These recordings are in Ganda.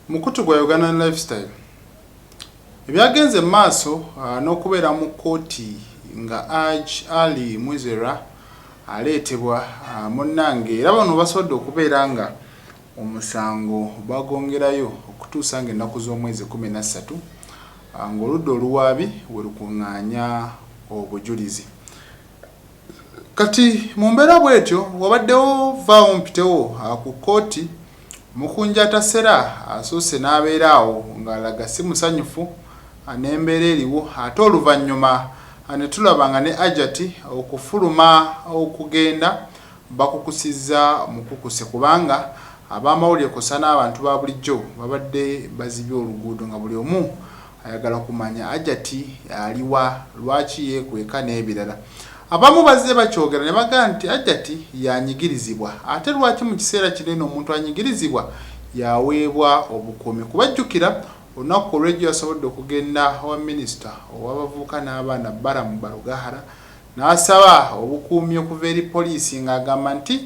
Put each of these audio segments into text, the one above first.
Mukutu gwa Ugandan Lifestyle. Ebyagenze mu maaso n'okubeera mu kkooti nga Hajj Ali Mwizerwa aleetebwa munnange era bano basobodde okubeera nga omusango bagwongerayo okutuusa ng'ennaku z'omwezi 13 ng'oludda oluwaabi we lukung'aanya obujulizi. Kati mu mbeera bwetyo wabaddewo vvaawo mpitewo ku kkooti, Mukunja Tasera asoose n'abeera awo ng'alaga si musanyufu n'embeera eriwo ate oluvannyuma ne tulaba nga ne Hajati okufuluma okugenda bakukusizza mukukuse kubanga ab'amawulire kw'ossa n'abantu ba bulijjo babadde bazibye oluguudo nga buli omu Ayagala kumanya Hajati aliwa, lwaki yeekweka n'ebirala. Abamu bazze bakyogera ne bagamba nti Hajati y'anyigirizibwa ate lwaki mu kiseera kino eno omuntu anyigirizibwa y'aweebwa obukuumi kuba jjukira olunaku olw'ejjo yasobodde okugenda owa minisita ow'abavubuka n'abaana Balaam Barugahara n'asaba obukuumi okuva eri poliisi ng'agamba nti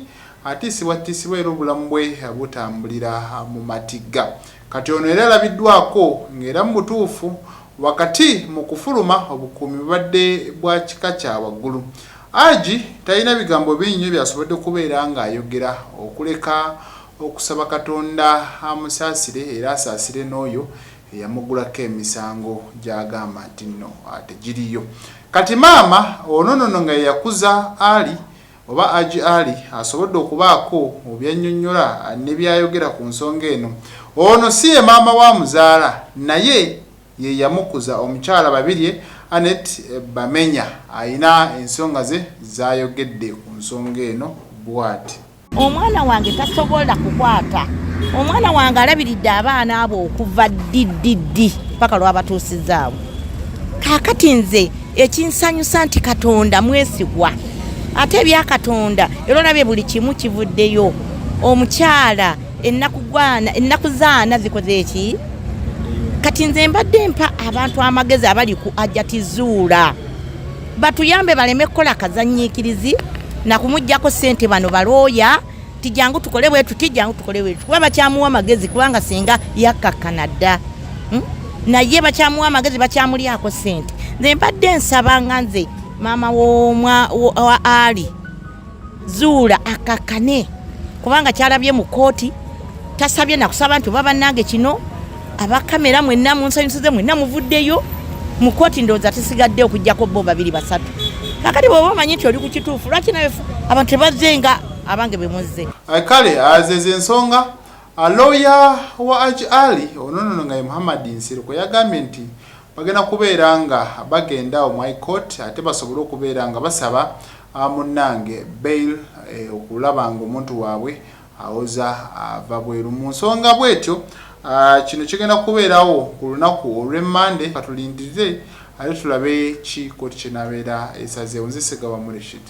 atiisibwatiisibwa era obulamu bwe butambulira mu matigga. Kati ono era alabiddwako ng'era mu butuufu wakati mu kufuluma obukuumi bubadde bwa kika kya waggulu. Haji talina bigambo bingi nnyo by'asobodde kubeera ng'ayogera okuleka okusaba Katonda amusaasire era asaasire n'oyo eyamuggulako emisango gy'agamba nti nno tegiriyo. Kati maama ono nono nga yeyakuza Ali oba Haji Ali asobodde okubaako byannyonnyola ne byayogera ku nsonga eno. Ono si ye maama wa muzaala naye ye yamukuza. Omukyala Babirye Annet Bamenya alina ensonga ze z'ayogedde ku nsonga eno bwati. Omwana wange tasobola kukwata. Omwana wange alabiridde abaana abo okuva ddi ddi ddi paka lwabatuusizaawo. Kaakati nze ekinsanyusa nti Katonda mwesigwa, ate ebya Katonda era olabye buli kimu kivuddeyo. Omukyala ennaku zaana zikoze eki? Kati nze mbadde mpa abantu amagezi abali ku Hajati Zuula batuyambe baleme kukola kazanyiikirizi na kumuggyako ssente. Bano balooya ti jangu tukole bwe tuti, jangu tukole bwe tuti, kuba bakyamuwa amagezi, kubanga singa yakkakkana dda, Naye bakyamuwa amagezi, bakyamulyako ssente. Nze mbadde nsaba nga nze maama wa Ali Zuula akakkane, kubanga kyalabye mu kkooti tasabye nakusaba nti oba bannange kino abakamera mwenna munsanyusize mwenna muvuddeyo mu kkooti, ndowooza tesigadde okuggyako bo babiri basatu. Kakati bw'oba omanyi nti oli ku kituufu, lwaki nawe abantu tebazze nga abange bwe muzze? Kale zezo ensonga. Looya wa Haji Ali ono nono nga ye Muhammad Nsereko yagambye nti bagenda kubeera nga bagenda awo mu High Court ate basobole okubeera nga basaba munnange bail okulaba nga omuntu waabwe awoza ava bweru mu nsonga bwetyo. Kino kigenda kubeerawo ku lunaku olw'e Mmande. Katulindirire ate tulabe ki kkooti kyenabeera esazeewo. Nze Ssegawa Mureshid.